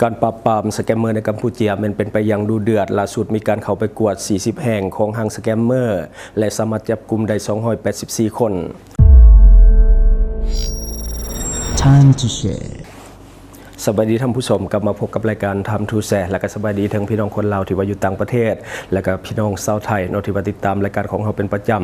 ການປາບປາມສະແກມເມີໃນກຳປູເຈຍແມ່ນເປັນໄປຢ່າງດຸເດືອດ. ລ່າສຸດມີການເຂົ້າໄປກວດ ສີ່ສິບແຫ່ງຂອງຫ້າງສະແກມເມີ ແລະ ສາມາດຈັບກຸມໄດ້ ສອງຮ້ອຍແປດສິບສີ່ຄົນ. ສະບາຍດີທ່ານຜູ້ຊົມ, ກັບມາພົບກັບລາຍການ Time to Share ແລະ ກໍສະບາຍດີເຖິງພີ່ນ້ອງຄົນລາວທີ່ວ່າຢູ່ຕ່າງປະເທດ ແລະ ກໍພີ່ນ້ອງຊາວໄທເນາະ ທີ່ວ່າຕິດຕາມລາຍການຂອງເຮົາເປັນປະຈຳ.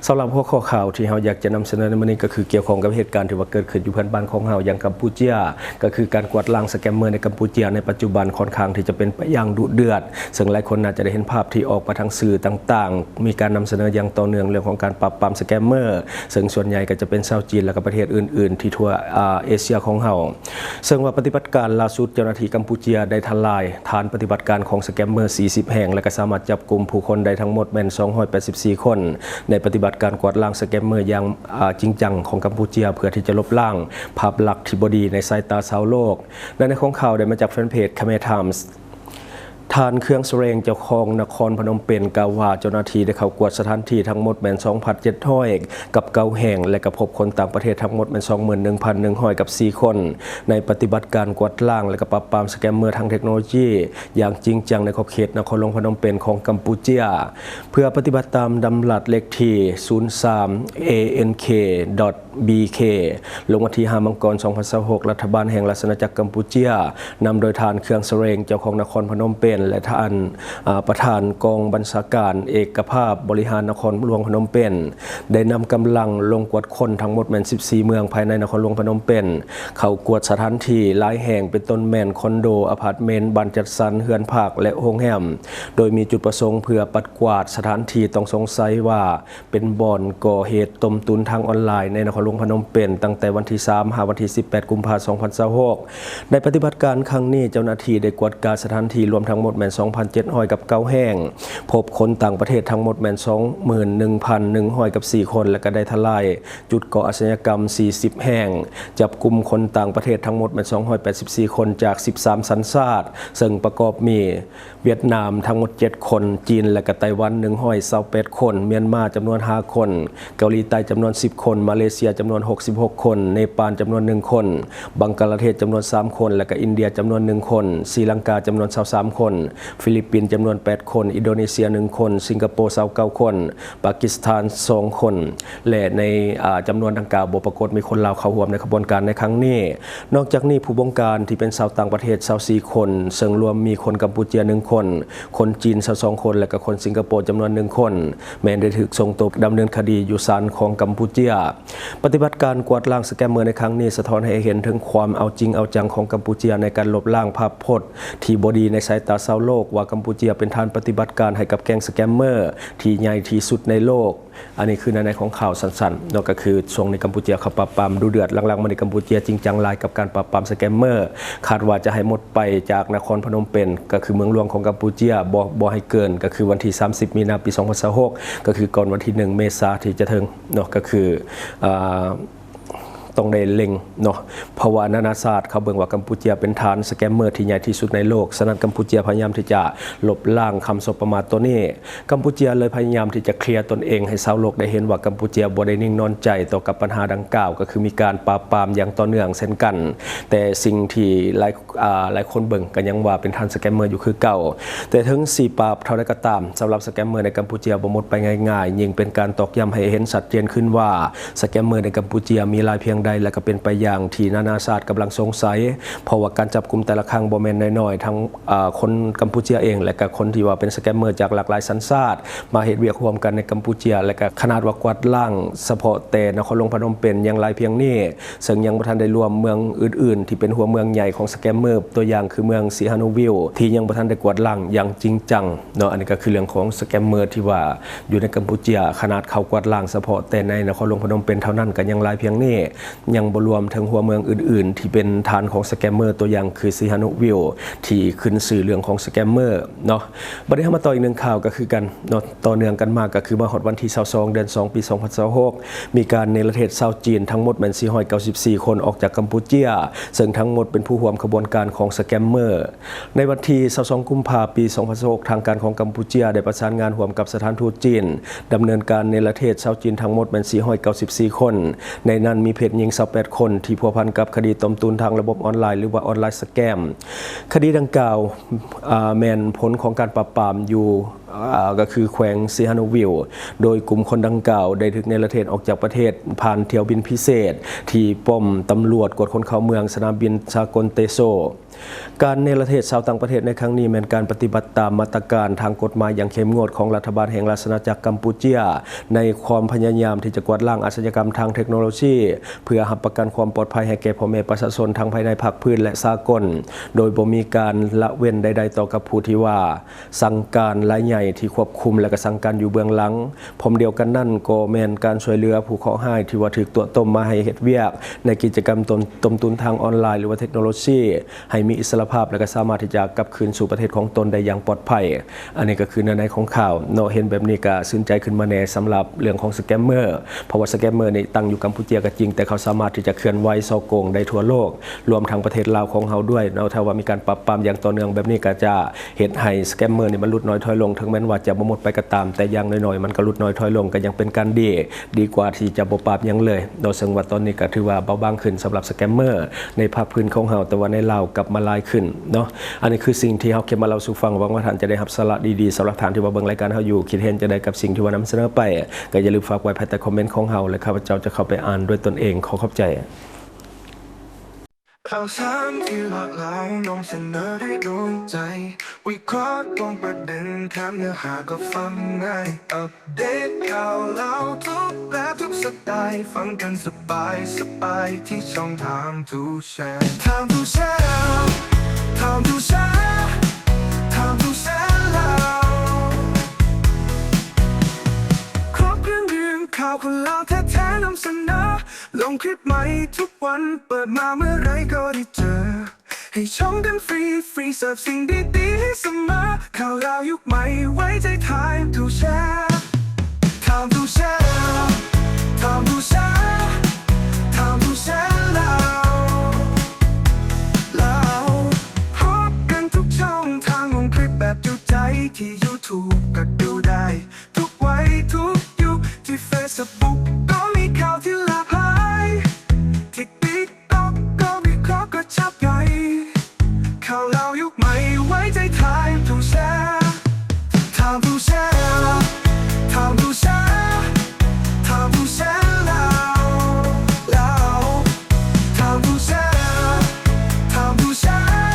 ສຳລັບຫົວຂໍ້ຂ່າວທີ່ເຮົາຢາກຈະນຳສະເໜີໃນມື້ນີ້ ກໍຄືກ່ຽວຂ້ອງກັບເຫດການທີ່ວ່າເກີດຂຶ້ນຢູ່ເພື່ອນບ້ານຂອງເຮົາ ຢ່າງກຳປູເຈຍ, ກໍຄືການກວາດລ້າງສະແກມເມີໃນກຳປູເຈຍໃນປັດຈຸບັນຄ່ອນຂ້າງທີ່ຈະເປັນໄປຢ່າງດຸເດືອດ, ເຊິ່ງຫຼາຍຄົນໜ້າຈະໄດ້ເຫັນພາບທີ່ອອກມາທາງສື່ຕ່າງໆ ມີການນຳສະເໜີຢ່າງຕໍ່ເນື່ອງເລື່ອງຂອງການປາບປາມສະແກມເມີ, ເຊິ່ງສ່ວນໃຫຍ່ກໍຈະເປັນຊາວຈີນ ແລະ ກໍປະເທດອື່ນໆ ທີ່ທົ່ວ ອາ ເອເຊຍຂອງເຮົາ. ເຊິ່ງວ່າປະຕິບັດການລ່າສຸດ ເຈົ້າໜ້າທີ່ກຳປູເຈຍໄດ້ທະລາຍຖານປະຕິບັດການຂອງສະແກມເມີ ສີ່ສິບແຫ່ງ ແລະ ກໍສາມາດຈັບກຸມຜູ້ຄົນໄດ້ທັງໝົດແມ່ນ ສອງຮ້ອຍແປດສິບສີ່ຄົນ ໃນປະຕິບັດການກວາດລ້າງສະແກມເມີຢ່າງ ອາ ຈິງຈັງຂອງກຳປູເຈຍ ເພື່ອທີ່ຈະລົບລ້າງພາບລັກທີ່ບໍ່ດີໃນສາຍຕາຊາວໂລກ. ໃນ ໃນຂອງຂ່າວໄດ້ມາຈາກແຟນເພຈ Khmer Times. ທ່ານ ເຄືອງ ສະເຣງ ເຈົ້າຄອງນະຄອນພະນົມເປັນ ກ່າວວ່າເຈົ້າໜ້າທີ່ໄດ້ເຂົ້າກວດສະຖານທີ່ທັງໝົດແມ່ນ ສອງພັນເຈັດຮ້ອຍກັບເກົ້າແຫ່ງ ແລະ ກໍພົບຄົນຕ່າງປະເທດທັງໝົດແມ່ນ ສອງໝື່ນໜຶ່ງພັນໜຶ່ງຮ້ອຍກັບສີ່ຄົນ ໃນປະຕິບັດການກວາດລ້າງ ແລະ ກໍປາບປາມສະແກມເມີທາງເທັກໂນໂລຢີຢ່າງຈິງຈັງໃນຂອບເຂດນະຄອນຫຼວງພະນົມເປັນຂອງກຳປູເຈຍ. ເພື່ອປະຕິບັດຕາມດຳລັດເລກທີ ສູນສາມ ເອເອັນເຄ ດອດ ບີເຄ ລົງວັນທີ ຫ້າ ມັງກອນ ສອງພັນຊາວຫົກ ລັດຖະບານແຫ່ງລາຊະອານາຈັກກຳປູເຈຍ ນຳໂດຍທ່ານ ເຄືອງ ສະເຣງ ເຈົ້າຄອງນະຄອນພະນົມເປັນ ແລະ ທ່ານ ອາ ປະທານກອງບັນຊາການເອກະພາບບໍລິຫານນະຄອນຫຼວງພະນົມເປັນ ໄດ້ນຳກຳລັງລົງກວດຄົ້ນທັງໝົດແມ່ນ ສິບສີ່ເມືອງພາຍໃນນະຄອນຫຼວງພະນົມເປັນ, ເຂົ້າກວດສະຖານທີ່ຫຼາຍແຫ່ງ ເປັນຕົ້ນແມ່ນຄອນໂດ, ອາພາດເມັນ, ບ້ານຈັດສັນ, ເຮືອນພັກ ແລະ ໂຮງແຮມ, ໂດຍມີຈຸດປະສົງເພື່ອປັດກວາດສະຖານທີ່ຕ້ອງສົງໄສວ່າ ເປັນບ່ອນກໍ່ເຫດຕົ້ມຕຸນທາງອອນລາຍໃນນະຄອນຫຼວງພະນົມເປັນ ຕັ້ງແຕ່ວັນທີສາມ ຫາວັນທີສິບແປດ ກຸມພາ ສອງພັນຊາວຫົກ. ໃນປະຕິບັດການຄັ້ງນີ້ ເຈົ້າໜ້າທີ່ໄດ້ກວດກາສະຖານທີ່ລວມທັງໝົດແມ່ນ ສອງພັນເຈັດຮ້ອຍກັບເກົ້າແຫ່ງ, ພົບຄົນຕ່າງປະເທດທັງໝົດແມ່ນ ສອງໝື່ນໜຶ່ງພັນໜຶ່ງຮ້ອຍກັບສີ່ຄົນ ແລະ ກໍໄດ້ທະລາຍຈຸດກໍ່ອາຊະຍາກຳ ສີ່ສິບແຫ່ງ, ຈັບກຸມຄົນຕ່າງປະເທດທັງໝົດແມ່ນ ສອງຮ້ອຍແປດສິບສີ່ຄົນ ຈາກ ສິບສາມ ສັນຊາດ, ເຊິ່ງປະກອບມີ ຫວຽດນາມທັງໝົດ ເຈັດຄົນ, ຈີນ ແລະ ກະໄຕ້ຫວັນ ໜຶ່ງຮ້ອຍຊາວແປດຄົນ, ມຽນມາ ຈຳນວນ ຫ້າຄົນ, ເກົາຫຼີໃຕ້ ຈຳນວນ ສິບຄົນ, ມາເລເຊຍ ຈຳນວນ ຫົກສິບຫົກຄົນ, ເນປານ ຈຳນວນ ໜຶ່ງຄົນ, ບັງກາລາເທດ ຈຳນວນ ສາມຄົນ ແລະ ກະອິນເດຍ ຈຳນວນ ໜຶ່ງຄົນ, ສີລັງກາ ຈຳນວນ ຊາວສາມຄົນ, ຟີລິບປິນ ຈຳນວນ ແປດຄົນ, ອິນໂດເນເຊຍ ໜຶ່ງຄົນ, ສິງກະໂປ ຊາວເກົ້າຄົນ, ປາກິສຖານ ສອງຄົນ ແລະ ໃນ ອາ ຈຳນວນດັ່ງກ່າວບໍ່ປາກົດມີຄົນລາວເຂົ້າຮ່ວມໃນຂະບວນການໃນຄັ້ງນີ້. ນອກຈາກນີ້ ຜູ້ບົງການທີ່ເປັນຊາວຕ່າງປະເທດ ຊາວສີ່ຄົນ, ເຊິ່ງລວມມີຄົນກຳປູເຈຍ ໜຶ່ງຄົນ, ຄົນຈີນ ຊາວສອງຄົນ ແລະ ກໍຄົນສິງກະໂປ ຈຳນວນ ໜຶ່ງຄົນ ແມ່ນໄດ້ຖືກສົ່ງໂຕດຳເນີນຄະດີຢູ່ສານຂອງກຳປູເຈຍ. ປະຕິບັດການກວາດລ້າງສະແກມເມີໃນຄັ້ງນີ້ ສະທ້ອນໃຫ້ເຫັນເຖິງຄວາມເອົາຈິງເອົາຈັງຂອງກຳປູເຈຍໃນການລົບລ້າງພາບພົດທີ່ບໍ່ດີໃນສາຍຕາຊາວໂລກ ວ່າກຳປູເຈຍເປັນຖານປະຕິບັດການໃຫ້ກັບແກ້ງສະແກມເມີທີ່ໃຫຍ່ທີ່ສຸດໃນໂລກ. ອັນນີ້ຄືໃນ ໃນຂອງຂ່າວສັ້ນໆເນາະ, ກໍຄືຊ່ວງນີ້ກຳປູເຈຍເຂົາປາບປາມດຸເດືອດ, ຫຼັງໆມານີ້ກຳປູເຈຍຈິງຈັງຫຼາຍກັບການປາບປາມສະແກມເມີ, ຄາດວ່າຈະໃຫ້ໝົດໄປຈາກນະຄອນພະນົມເປັນ ກໍຄືເມືອງຫຼວງຂອງກຳປູເຈຍ ບໍ່ ບໍ່ໃຫ້ເກີນ ກໍຄືວັນທີສາມສິບ ມີນາ ປີສອງພັນຊາວຫົກ ກໍຄືກ່ອນວັນທີໜຶ່ງ ເມສາ ທີ່ຈະເຖິງເນາະ, ກໍຄື ອ່າ ຕ້ອງໄດ້ເລັ່ງເນາະ ເພາະວ່ານານາຊາດເຂົາເບິ່ງວ່າກຳປູເຈຍເປັນຖານສະແກມເມີທີ່ໃຫຍ່ທີ່ສຸດໃນໂລກ. ສະນັ້ນ ກຳປູເຈຍພະຍາຍາມທີ່ຈະລົບລ້າງຄຳສົບປະມາດໂຕນີ້. ກຳປູເຈຍເລີຍພະຍາຍາມທີ່ຈະເຄລຍຕົນເອງໃຫ້ຊາວໂລກໄດ້ເຫັນວ່າກຳປູເຈຍບໍ່ໄດ້ນິ່ງນອນໃຈຕໍ່ກັບບັນຫາດັ່ງກ່າວ, ກໍຄືມີການປາບປາມຢ່າງຕໍ່ເນື່ອງເຊັ່ນກັນ. ແຕ່ສິ່ງທີ່ຫຼາຍ ອາ ຫຼາຍຄົນເບິ່ງກໍຍັງວ່າເປັນຖານສະແກມເມີຢູ່ຄືເກົ່າ. ແຕ່ເຖິງຊິປາບເທົ່າໃດກໍຕາມ, ສຳລັບສະແກມເມີໃນກຳປູເຈຍບໍ່ໝົດໄປງ່າຍໆ, ຍິ່ງເປັນການຕອກຢ້ຳໃຫ້ເຫັນຊັດເຈນຂຶ້ນວ່າ ສະແກມເມີໃນກຳປູເຈຍມີຫຼາຍພຽງໃດ ແລະ ກໍເປັນໄປຢ່າງທີ່ນານາຊາດກຳລັງສົງໄສ, ເພາະວ່າການຈັບກຸມແຕ່ລະຄັ້ງບໍ່ແມ່ນນ້ອຍໆ, ທັງ ອາ ຄົນກຳປູເຈຍເອງ ແລະ ກໍຄົນທີ່ວ່າເປັນສະແກມເມີຈາກຫຼາກຫຼາຍສັນຊາດ ມາເຮັດວຽກຮ່ວມກັນໃນກຳປູເຈຍ, ແລະ ກໍຂະໜາດວ່າກວາດລ້າງສະເພາະແຕ່ນະຄອນຫຼວງພະນົມເປັນຍັງຫຼາຍພຽງນີ້, ເຊິ່ງຍັງບໍ່ທັນໄດ້ລວມເມືອງອື່ນໆທີ່ເປັນຫົວເມືອງໃຫຍ່ຂອງສະແກມເມີ, ຕົວຢ່າງຄືເມືອງຊີຮານູວິວ ທີ່ຍັງບໍ່ທັນໄດ້ກວາດລ້າງຢ່າງຈິງຈັງເນາະ. ອັນນີ້ກໍຄືເລື່ອງຂອງສະແກມເມີທີ່ວ່າຢູ່ໃນກຳປູເຈຍ, ຂະໜາດເຂົາກວາດລ້າງສະເພາະແຕ່ໃນນະຄອນຫຼວງພະນົມເປັນເທົ່ານັ້ນກໍຍັງຫຼາຍພຽງນີ້, ຍັງບໍ່ລວມເຖິງຫົວເມືອງອື່ນໆທີ່ເປັນຖານຂອງສະແກມເມີ, ຕົວຢ່າງຄືຊີຮານູວິວ ທີ່ຂຶ້ນຊື່ເລື່ອງຂອງສະແກມເມີເນາະ. ບັດນີ້ເຮົາມາຕໍ່ອີກໜຶ່ງຂ່າວກໍຄືກັນເນາະ, ຕໍ່ເນື່ອງກັນມາກໍຄືມາຮອດວັນທີຊາວສອງ ເດືອນສອງ ປີສອງພັນຊາວຫົກ ມີການເນລະເທດຊາວຈີນທັງໝົດແມ່ນ ສີ່ຮ້ອຍເກົ້າສິບສີ່ຄົນອອກຈາກກຳປູເຈຍ, ເຊິ່ງທັງໝົດເປັນຜູ້ຮ່ວມຂະບວນການຂອງສະແກມເມີ. ໃນວັນທີຊາວສອງ ກຸມພາ ປີສອງພັນຊາວຫົກ ທາງການຂອງກຳປູເຈຍໄດ້ປະສານງານຮ່ວມກັບສະຖານທູດຈີນ ດຳເນີນການເນລະເທດຊາວຈີນທັງໝົດແມ່ນ ສີ່ຮ້ອຍເກົ້າສິບສີ່ຄົນ, ໃນນັ້ນມີເພດ ຍິງຊາວແປດຄົນ ທີ່ພົວພັນກັບຄະດີຕົ້ມຕຸນທາງລະບົບອອນລາຍ ຫຼືວ່າອອນລາຍສະແກມ. ຄະດີດັ່ງກ່າວ ອາ ແມ່ນຜົນຂອງການປາບປາມຢູ່ ອາ ກໍຄືແຂວງຊີຮານູວິວ ໂດຍກຸ່ມຄົນດັ່ງກ່າວໄດ້ຖືກເນລະເທດອອກຈາກປະເທດ ຜ່ານຖ້ຽວບິນພິເສດ ທີ່ປ້ອມຕຳຫຼວດກວດຄົນເຂົ້າເມືອງສະໜາມບິນສາກົນເຕໂຊ. ການເນລະເທດຊາວຕ່າງປະເທດໃນຄັ້ງນີ້ ແມ່ນການປະຕິບັດຕາມມາດຕະການທາງກົດໝາຍຢ່າງເຂັ້ມງວດຂອງລັດຖະບານແຫ່ງລາຊະອານາຈັກກຳປູເຈຍ ໃນຄວາມພະຍາຍາມທີ່ຈະກວາດລ້າງອາຊະຍາກຳທາງເທັກໂນໂລຊີ ເພື່ອຮັບປະກັນຄວາມປອດໄພໃຫ້ແກ່ພໍ່ແມ່ປະຊາຊົນທັງພາຍໃນພາກພື້ນ ແລະ ສາກົນ ໂດຍບໍ່ມີການລະເວັ້ນໃດໆຕໍ່ກັບຜູ້ທີ່ວ່າ ສັ່ງການລາຍໃຫຍ່ທີ່ຄວບຄຸມ ແລະ ກະສັ່ງການຢູ່ເບື້ອງຫຼັງ. ພ້ອມດຽວກັນນັ້ນ ກໍແມ່ນການຊ່ວຍເຫຼືອຜູ້ເຄາະຮ້າຍທີ່ວ່າຖືກຕົວະຕົ້ມມາໃຫ້ເຮັດວຽກໃນກິດຈະກຳຕົ້ມ ຕົ້ມຕຸນທາງອອນລາຍ ຫຼືວ່າເທັກໂນໂລຊີ ໃຫ້ມີອິດສະຫຼະພາບ ແລະ ກະສາມາດທີ່ຈະກັບຄືນສູ່ປະເທດຂອງຕົນໄດ້ຢ່າງປອດໄພ. ອັນນີ້ກໍຄືເນື້ອໃນຂອງຂ່າວເນາະ. ເຫັນແບບນີ້ກໍຊື່ນໃຈຂຶ້ນມາແດ່ສຳລັບເລື່ອງຂອງສະແກມເມີ ເພາະວ່າສະແກມເມີນີ້ຕັ້ງຢູ່ກຳປູເຈຍກໍຈິງ ແຕ່ເຂົາສາມາດທີ່ຈະເຄື່ອນໄຫວສໍ້ໂກງໄດ້ທົ່ວໂລກ ລວມທັງປະເທດລາວຂອງເຮົາດ້ວຍເນາະ. ຖ້າວ່າມີການປາບປາມຢ່າງຕໍ່ເນື່ອງແບບນີ້ ກໍຈະເຮັດໃຫ້ສະແກມເມີນີ້ມັນຫຼຸດນ້ອຍຖອຍລົງ, ເຖິງແມ່ນວ່າຈະບໍ່ໝົດໄປກໍຕາມ, ແຕ່ຢ່າງໜ້ອຍໆມັນກໍຫຼຸດນ້ອຍຖອຍລົງ ກໍຍັງເປັນການດີ, ດີກວ່າທີ່ຈະບໍ່ປາບຫຍັງເລີຍເນາະ. ເຊິ່ງວ່າຕອນນີ້ກໍຖືວ່າເບົາບາງຂຶ້ນສຳລັບສະແກມເມີໃນພາກພື້ນຂອງເຮົາ, ແຕ່ວ່າໃນລາວກັບມາຫຼາຍຂຶ້ນເນາະ. ອັນນີ້ຄືສິ່ງທີ່ເຮົາເກັບມາເລົ່າສູ່ຟັງ, ຫວັງວ່າທ່ານຈະໄດ້ຮັບສາລະດີໆ. ສຳລັບທ່ານທີ່ວ່າເບິ່ງລາຍການເຮົາຢູ່, ຄິດເຫັນຈັ່ງໃດກັບສິ່ງທີ່ວ່ານຳສະເໜີໄປ, ກໍຢ່າລືມຝາກໄວ້ພາຍໃຕ້ຄອມເມັນຂອງເຮົາ ແລະ ຂ້າພະເຈົ້າຈະເຂົ້າໄປອ່ານດ້ວຍຕົນເອງ. ຂໍຂອບໃຈ. ຂ່າວສານທີ່ຫຼາກຫຼາຍນຳສະເໜີດ້ວຍໃຈ, ວິເຄາະຕຣົງປະເດັນ, ຖາມເນື້ອຫາກໍຟັງງ່າຍ, ອັບເດດຂ່າວລາວທຸກແບບທຸກສະໄຕ, ຟັງກັນສະບາຍສະບາຍທີ່ຊ່ອງ Time to Share. Time to Share, Time to Share, Time to Share ລາວ. ຄອບເຄື່ອງເລື່ອງຂ່າວຄົນລາວແທ້ໆນຳສະເໜີ, ລົງຄລິບໃໝ່ທຸກວັນ, ເປີດມາເມື່ອໃດກໍໄດ້ເຈີ. ໃຫ້ຊົມກັນຟຣີໆ, ເສີບສິ່ງດີໆໃຫ້ສະເໝີ. ຂ່າວລາວຍຸກໃໝ່, ໄວ້ໃຈ Time to Share. Time to Share, Time to Share, Time to Share ລາວ, ລາວ. ພົບກັນທຸກຊ່ອງທາງ, ລົງຄລິບແບບຈຸໃຈ, ທີ່ YouTube ກໍດູໄດ້. ທຸກໄວທຸກຍຸກ, ທີ່ Facebook ກໍມີຂ່າວທີ່ຫຼາກຫຼາຍ, ທີ່ TikTok ກໍວິເຄາະກະຈັບໄດ້. ຂ່າວລາວຍຸກໃໝ່, ໄວ້ໃຈ Time to Share, Time to Share, Time to Share, Time to Share ລາວ, ລາວ. Time to Share, Time to Share,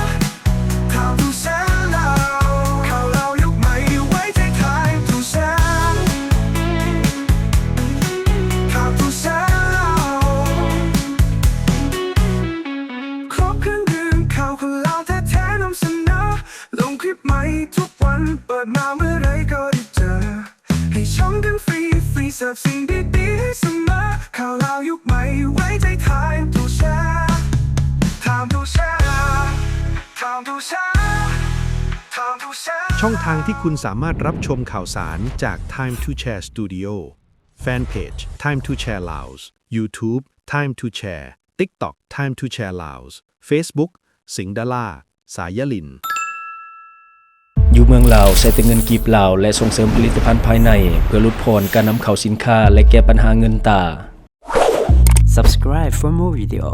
Time to Share ລາວ. ຂ່າວລາວຍຸກໃໝ່, ໄວ້ໃຈ Time to Share, Time to Share ລາວ. ຄອບເຄື່ອງເລື່ອງຂ່າວຄົນລາວແທ້ໆນຳສະເໜີ, ລົງຄລິບໃໝ່ທຸກວັນ, ເປີດມາເມື່ອໃດກໍໄດ້ເຈີ. ໃຫ້ຊົມກັນຟຣີໆ, ເສີບສິ່ງດີໆໃຫ້ສະເໝີ. ຂ່າວລາວຍຸກໃໝ່, ໄວ້ໃຈ Time to Share, Time to Share, Time to Share, Time to Share. ຊ່ອງທາງທີ່ຄຸນສາມາດຮັບຊົມຂ່າວສານຈາກ Time to Share Studio, Fan Page Time to Share Laos, YouTube Time to Share, TikTok Time to Share Laos, Facebook ສິງດາລາ ສາຍຍາລິນ. ຢູ່ເມືອງລາວ ໃຊ້ແຕ່ເງິນກີບລາວ ແລະ ສົ່ງເສີມຜະລິດຕະພັນພາຍໃນ ເພື່ອຫຼຸດຜ່ອນການນຳເຂົ້າສິນຄ້າ ແລະ ແກ້ບັນຫາເງິນຕາ. Subscribe for more video.